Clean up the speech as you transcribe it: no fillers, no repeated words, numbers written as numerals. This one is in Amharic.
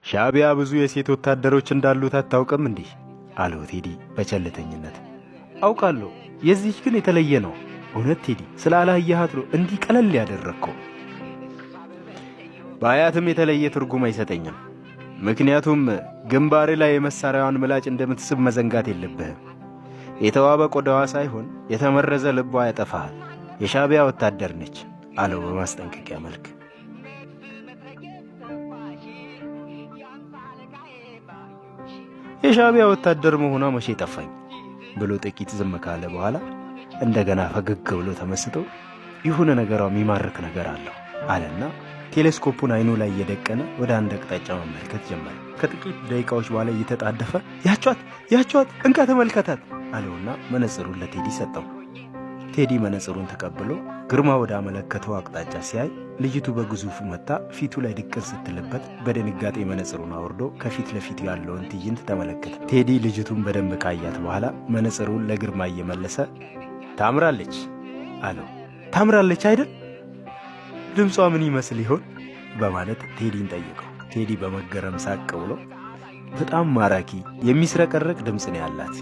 ሻዕቢያ ብዙ የሴት ወታደሮች እንዳሉት አታውቅም እንዲህ? አለው ቴዲ በቸልተኝነት። አውቃለሁ፣ የዚህች ግን የተለየ ነው። እውነት ቴዲ፣ ስለ አላየሃት ነው እንዲህ ቀለል ያደረግከው። በአያትም የተለየ ትርጉም አይሰጠኝም። ምክንያቱም ግንባሬ ላይ የመሳሪያዋን ምላጭ እንደምትስብ መዘንጋት የለብህም። የተዋበ ቆዳዋ ሳይሆን የተመረዘ ልቧ ያጠፋሃል። የሻዕቢያ ወታደር ነች አለው በማስጠንቀቂያ መልክ። የሻዕቢያ ወታደር መሆኗ መቼ ጠፋኝ ብሎ ጥቂት ዝም ካለ በኋላ እንደገና ፈገግ ብሎ ተመስጦ የሆነ ነገሯ የሚማርክ ነገር አለው አለና ቴሌስኮፑን አይኑ ላይ እየደቀነ ወደ አንድ አቅጣጫ መመልከት ጀመረ። ከጥቂት ደቂቃዎች በኋላ እየተጣደፈ ያቿት ያቿት እንካ ተመልከታት አለውና መነጽሩን ለቴዲ ሰጠው። ቴዲ መነጽሩን ተቀብሎ ግርማ ወደ አመለከተው አቅጣጫ ሲያይ ልጅቱ በግዙፉ መጥታ ፊቱ ላይ ድቅን ስትልበት በድንጋጤ መነጽሩን አውርዶ ከፊት ለፊቱ ያለውን ትዕይንት ተመለከተ። ቴዲ ልጅቱን በደንብ ካያት በኋላ መነጽሩን ለግርማ እየመለሰ ታምራለች አለው። ታምራለች አይደል? ድምጿ ምን ይመስል ይሆን በማለት ቴዲን ጠየቀው። ቴዲ በመገረም ሳቅ ብሎ በጣም ማራኪ የሚስረቀረቅ ድምፅ ነው ያላት